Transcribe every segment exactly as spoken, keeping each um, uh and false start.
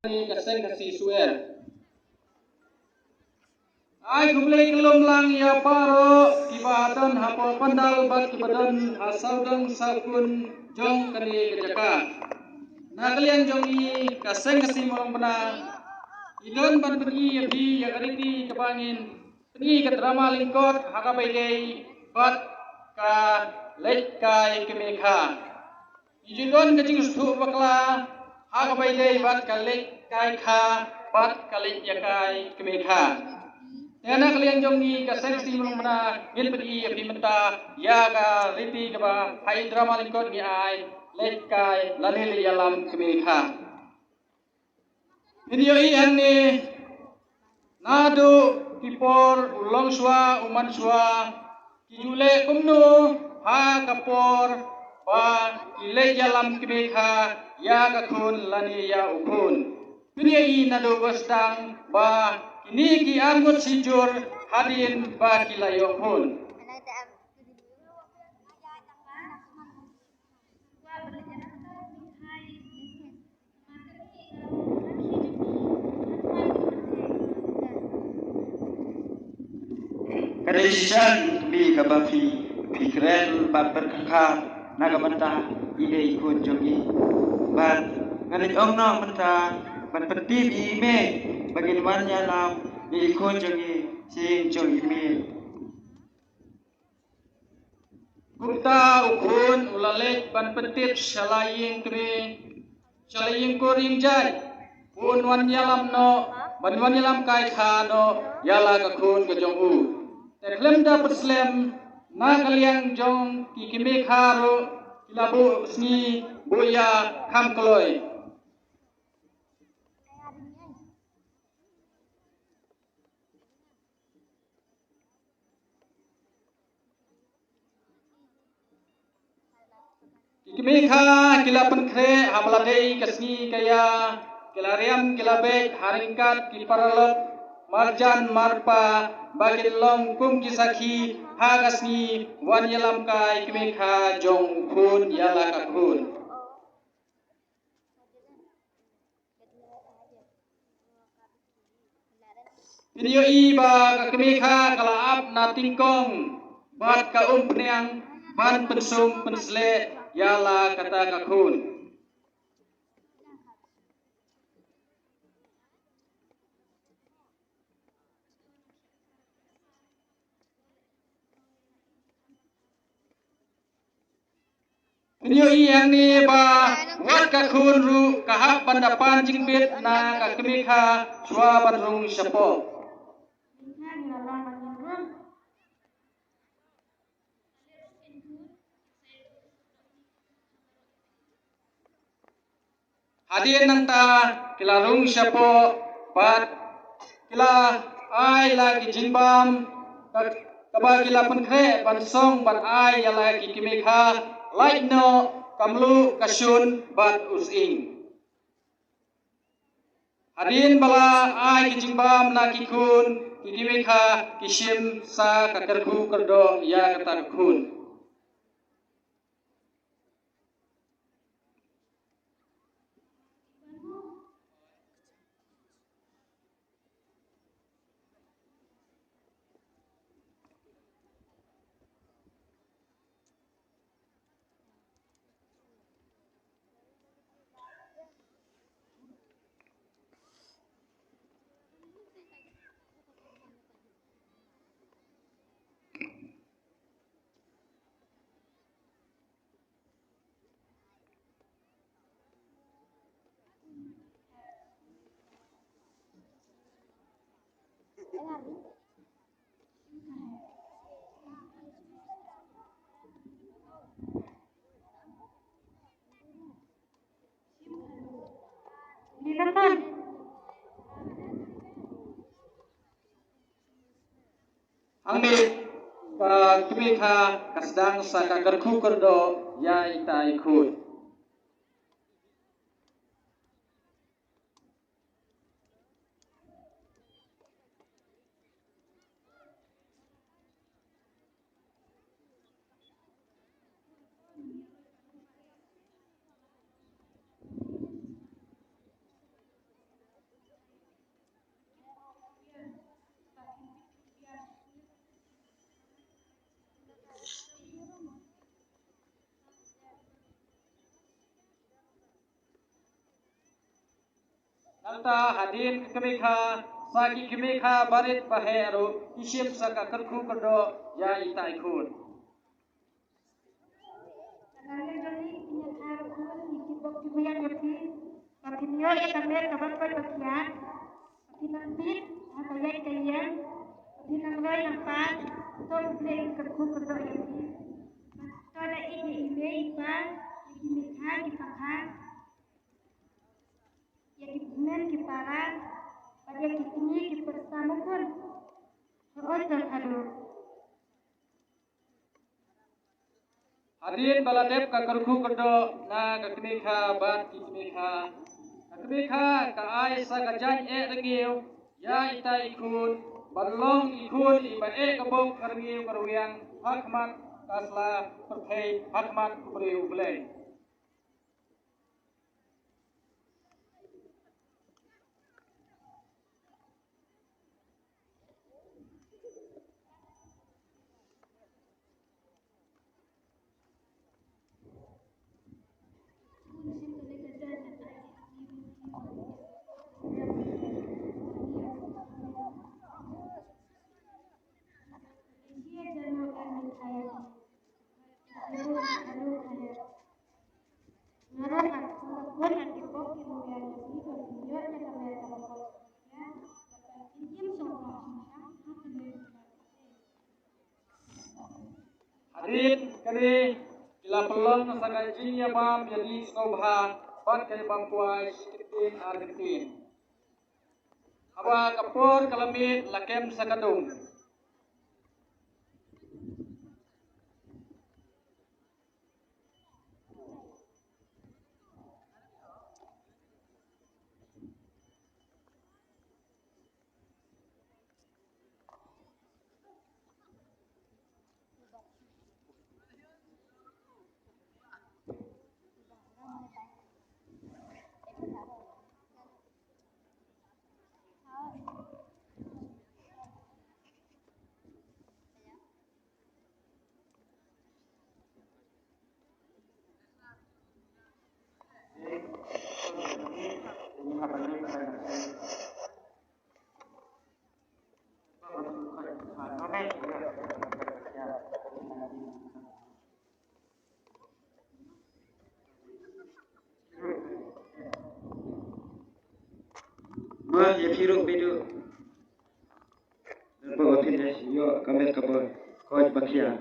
Ka seng Khasi Suer. Ai khublei khlem lang ïa baroh kiba don hapoh pandal bad kiba don ha sawdong sawkun jong kane ka jaka. Na ka liang jong ngi ka seng Khasi Mawlong Bna, ngi don ban pyni ïa phi ïa ka riti kaba ngin pyni ka drama lyngkot ha kaba ïadei bad ka leit kai kmie kha. Ngi ju don ka jingsngewthuh bakla ha kaba ïadei bad ka leit kai kha bad ka leit ïakai kmie kha. Te na ka liang jong ngi ka seng Khasi Mawlong Bna ngin pyni ïa phi mynta ïa ka riti kaba ha i drama lyngkot ngi ai leit kai lane leit ïalam kmie kha. Phin ïohi hangne naduh ki por u longshuwa u manshuwa ki ju leh kumno ha ka por ba ki leit ïalam kmie kha ïa ka khun lane ïa u khun. Phin ïohi naduh ba sdang ba kine ki arngut shijur hadien ba ki la ïoh khun. Ka dei shisha ka jingkyrmen kaba phi, phi kren bad pyrkhat na ka bynta ïa i khun jong ngi. Bad nga leit ong noh mynta ban pyntip ïa i mei ba ngin wan ïalam ïa i khun jong ngi sha ïing jong i mei. Kumta u khun u la leit ban pyntip sha la ïing kmie, sha la ïing kur ïing jait, un wan ïalam noh, ban wan ïalam kai kha noh ïa la ka khun ka jong u. Te khlem da pyrslem, na ka liang jong ki kmie kha ruh ki la buh sngi buh ïa kham kloi. Ki kmie kha ki la pynkhreh ha ba la dei ka sngi ka ïa, ki la riam ki la beit ha ryngkat ki paralok marjan marpa ba kin long kum ki sakhi ha ka sngi wan ïalam kai kmie kha jong u khun ïa la ka khun. Phin ïohi ba ka kmie kha ka la ap na tyngkong bad ka umphniang ban pynsum pynsleh ïa la kata ka khun. Phin ïohi hangne ba wat ka khun ruh ka hap ban da pan jingbit na ka kmie kha shuwa ban rung shapoh. Hadien nangta ki la rung shapoh bad ki la ai la ki jingbam ka, kaba ki la pynkhreh ban song ban ai ïa la ki kmie kha, lait noh, ka mluh, ka shun bad u sying. Hadien ba la ai ki jingbam na ki khun, ki kmie kha ki shim sa ka kyrkhu kyrdoh ïa kata ka khun. Hangne ka kmie kha ka sdang sa ka kyrkhu kyrdoh ïa ita i khun. Nangta hadien ka kmie kha, sa ki kmie kha barit baheh ruh ki shim sa ka kyrkhu kyrdoh ïa ita i khun. Ka nang ïa jong i kmie kha ruh khun, i ki bok ki biang ïa phi, ba phin ïoh ïa ka met kaba koit ba khiah, ba phin nang bit ha ka ïaid ka ïeng, ba phin nang roi nang par. To U Blei un kyrkhu kyrdoh ïa phi. To da ïeit ïa i mei i pa, ïa ki mei kha ki pakha, ïa ki hynmen ki para, bad ïa ki kñi ki pyrsa mo khun. Hooid to khadduh. Hadien ba la dep ka kyrkhu kyrdoh na ka kmie kha bad ki kmie kha, ka kmie kha ka ai sa ka jaiñ eh rngiew ïa ita i khun ban long i khun iba eh ka bok ka rngiew ka rwiang ha khmat ka sla pyrthei, ha khmat U briew U Blei. Hadien kane ki la pynlong sa ka jingïabam ïa ki sngewbha bad ka ïabam kwai shi kyntien ar kyntien. Haba ka por ka la miet la kem sa ka dum. Ba ïa phi ruh Bidu. Ba phi ne ïoh ka met kaba koit ba khiah.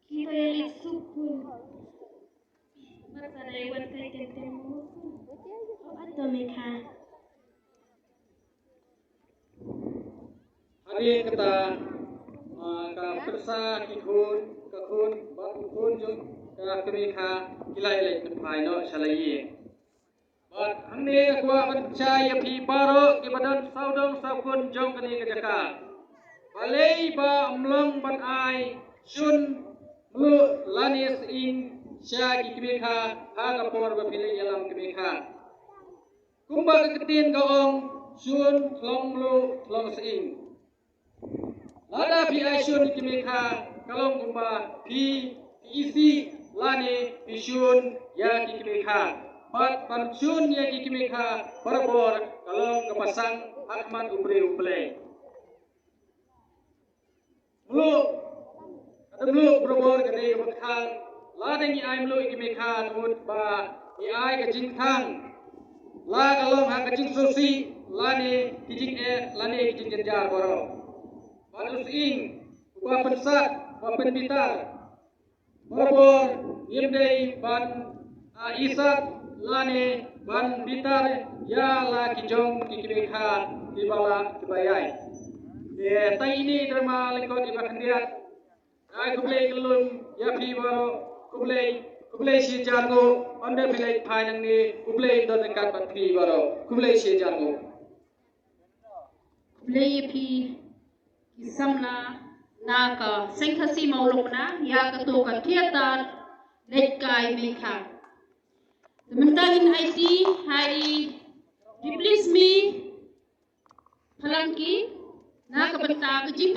Ki to ïa leit suk khun. Bad sa dei wan kai kem kem mo khun. Ato me kha. Hadien kata, ah, ka pyrsa ki khun, ka khun bad u khun jong ka kmie kha ki la ïa leit pynphai noh sha la ïing. Bad hangne nga kwah ban shai ïa phi baroh kiba don sawdong sawkun jong kane ka jaka. Balei ba ym long ban ai shun mluh lane sying sha ki kmie kha ha ka por ba phi leit ïalam kmie kha? Kumba ka ktien ka ong, shun khlong mluh khlong sying. Lada phi ai shun ïa ki kmie kha, ka long kumba phi, phi isih lane phi shun ïa ki kmie kha. Bad ban shun ïa ki kmie kha barabor ka long kaba sang ha khmat U briew U Blei. Mluh, ka dei mluh barabor ka dei kaba khang. Lada ngi ai mluh ïa ki kmie kha, ka mut ba ngi ai ka jingkhang, la ka long ha ka jingsngewsih lane ki jingeh lane ki jingjynjar baroh. Bad u sying uba pynsat, uba pynbitar, barabor ngim dei ban, ah, isat lane ban bitar ïa la ki jong ki kmie kha kiba lah kiba ïai. Te tang ine i drama lyngkot iba khyndiat. Ai khublei khyllung ïa phi baroh. Khublei, khublei shihajar nguh. Ynda phi leit phai nangne, U Blei un don ryngkat bad phi baroh. Khublei shihajar nguh. Khublei ïa phi ki samla na ka Seng Khasi Mawlong na ïa kato ka theater Leit Kai Mei Kha. Te mynta ngin aiti ha i Diplismi Phalang ki na ka bynta ka jing